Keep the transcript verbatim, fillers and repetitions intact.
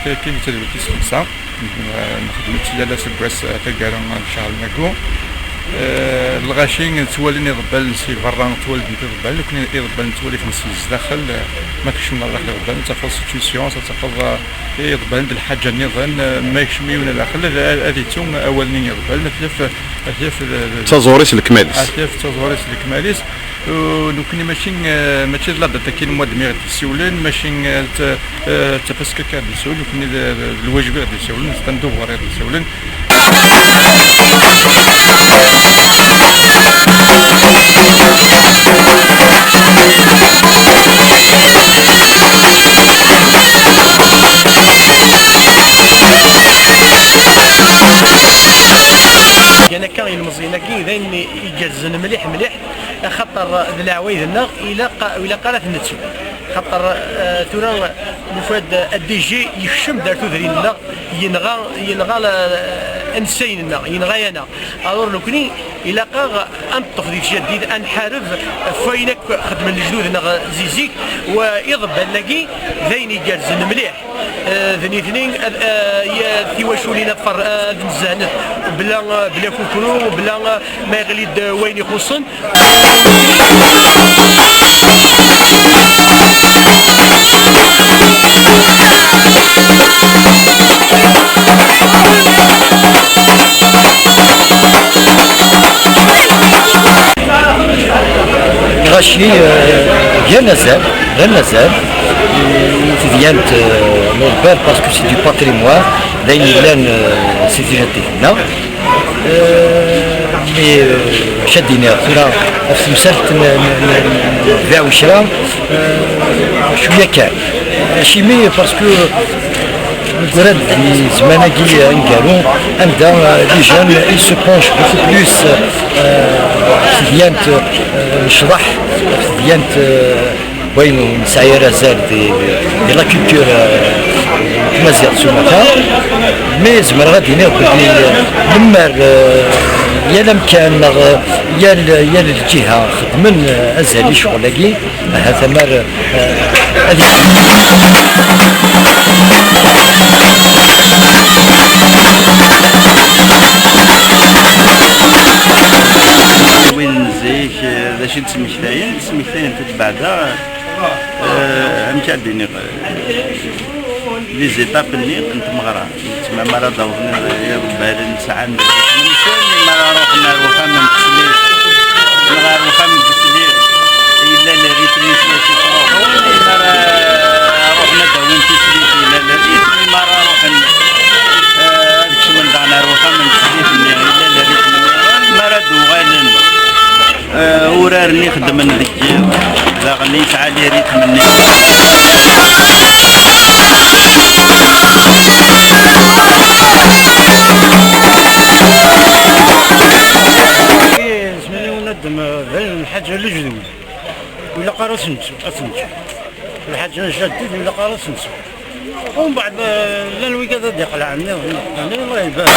Akken d tadwilt tis xemsa, n-, nxeddem-itt yal aseggas, eh, taggara n ccher n Maggu. Eh, lɣaci ttwalin iḍebbalen si berra, ttwalin iḍebbalen, nekkni iḍebbalen ttwalin-ten si zdaxel, eh, ma kecmen ar daxel iḍebbalen, ad tafeḍ situation, ad tafeḍ, eh, iḍebbalen d lḥaǧa nniḍen, eh, ma yekcem yiwen ar daxel, ad, ad, ad yettu awal-nni n yiḍebbalen, ad t-yaf, ad t-yaf, eh, d taẓuri s lekmal-is. Ad t-yaf d taẓuri s lekmal-is. Uh, nekkni mačči, uh, mačči d la date-agi n mois de mai i ɣ-d-yessiwlen, mačči, uh, d, uh, d tafaska kan i ɣ-d-yessiwlen, nekkni d, d, d lwajeb i ɣ-d-yessiwlen, c'est un devoir i ɣ-d-yessiwlen. Gan akka ilmeẓyen-agi d ayen igerrzen mliḥ mliḥ. Axaṭer d leɛwayed-nneɣ ilaq, ilaq ara t-nettu. Axaṭer, eh, tura nufa-d D J yekcem-d ar tudrin-nneɣ, yenɣa, yenɣa la-, ansayen-nneɣ, yenɣa-yaneɣ. Alors nekkni ilaq-aɣ ad neṭṭef di tjaddit, ad nḥareb ɣef wayen akk xedmen lejdud-nneɣ zi zik, wa iḍebbalen-agi d ayen igerrzen mliḥ. Eh, d nitni, eh, eh, ya tiwaculin ad fer-, ad nzehnet bla, bla kukru, bla, eh, ma yeɣli-d, eh, wayen ixuṣṣen. Lɣaci, eh, gan azal, rran azal i tedyant, eh, n uḍebbal, parce que c'est du patrimoine, d ayen yellan, eh, si tjaddit-nneɣ. Eh, mais, eh, acu ad d-iniɣ tura ɣef temsalt n, n, n, n lbiɛ u ccra, eh, cwiya kan. Acimi, parce que negra-d di zzman-agi aneggaru, anda, euh, les jeunes, ils se penchent beaucoup plus, euh, ɣef tedyant, euh, n ccḍeḥ, ɣef tedyant, euh, wayen ur nesɛi ara azal di, di la culture, euh, tmaziɣt s umata. Mais zemreɣ ad d-iniɣ belli, euh, lemmer, euh, yal amkan neɣ, euh, yal, yal lǧiha xeddmen, euh, azal i ccɣel-agi, ahat amar, eh, ad win n zik, eh, d acu i d-smektayen? Smektayen-t-id beɛda, eh, amek ad d-iniɣ, eh, les étapes-nni n tmeɣra. Tma mi ara d-awḍen iḍebbalen sɛan nsen, mi ara ruḥen ar uxxam n teslit, neɣ ar uxxam n teslit, yella le rythme-is mačči ttruḥun, mi ara ruḥen ad d-awin tislit, yella le rythme, mi ara ruḥen, eh, ad kecmen daɣen ar uxxam n teslit-nni, yella le rythme nniḍen, mi ara d-uɣalen. Eh, urar-nni xeddmen deg yiḍ, daɣen yesɛa les rythmes-nni. Isem-nni unaddem, eh, d lḥaǧa n lejdud. Ur ilaq ara ad s-nettu, ad s-nettu. Lḥaǧa n jaddit, ur ilaq ara ad s-nettu. Umbeɛd, eh, llan wigad ad d-iqelɛen nniḍen, yeɛni Allah ibarek.